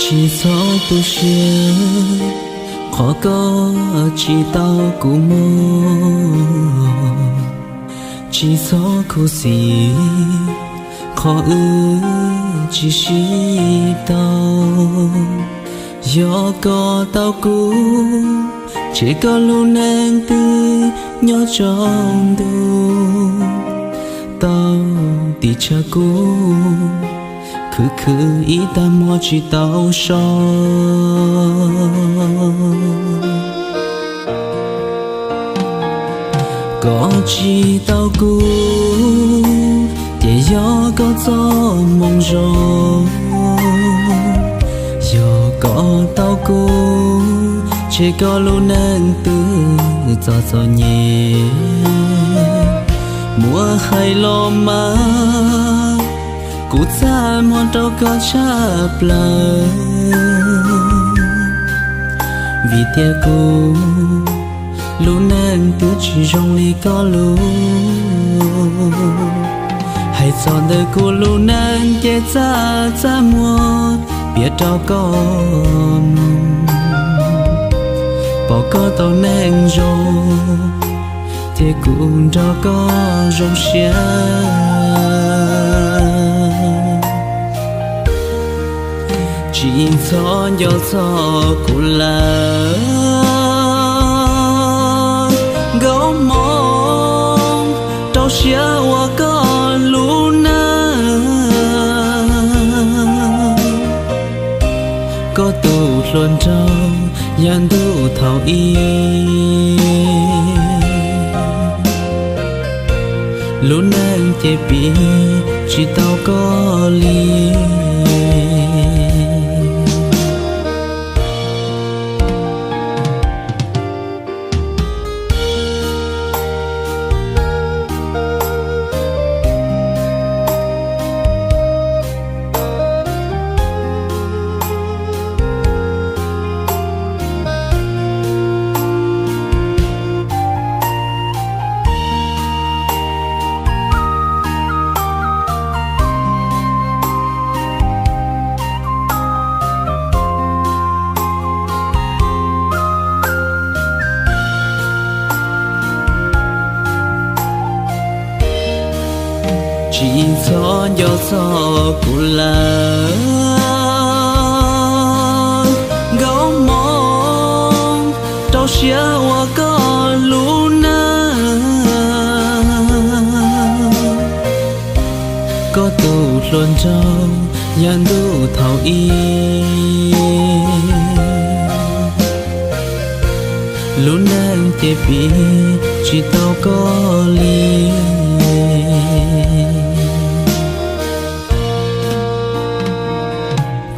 Tsis txhob tu siab qhov koj tsis tau kuv muaj, tsis txhob khuv xim qhov wb tsis sib tau. Yog koj tau kuv, ces koj lub neej twb nyob tsaus ntuj. Tau tim tshav kub, khwv khwv ib tag hmo tsis tau so. Koj tsis tau kuv, ces yog koj txoj moo zoo. Yog koj tau kuv, ces koj lub neej twb txom txom nyem. Muab hais los mas, kuv txaj muag rau koj tshaj plaws. Vim tias kuv lub neej twb tsis zoo li koj lub. Hais txog ntawm kuv lub neej ces txaj txaj muag piav rau koj mloog. Pom koj tau neej zoo, ces kuv nrog koj zoo siab. Tsis txhob nco txog kuv lawm, nkauj hmoob, rau siab ua koj lub neej. Koj tus hluas nraug yav ntuj thaum ub, lub neej ces piv tsis tau koj li. Tsis txhob nco txog kuv lawm, nkauj hmoob, rau siab ua koj lub neej. Koj tus hluas nraug yav ntuj thaum ub, lub neej ces piv tsis tau koj li.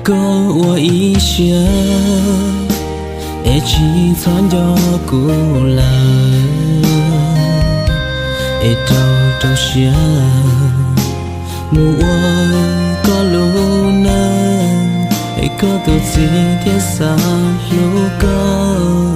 Koj ua ib siab es tsis txhob nco kuv lawm, es rau rau siab mus ua koj lub neej, es koj tus txiv thiaj xav hlub koj.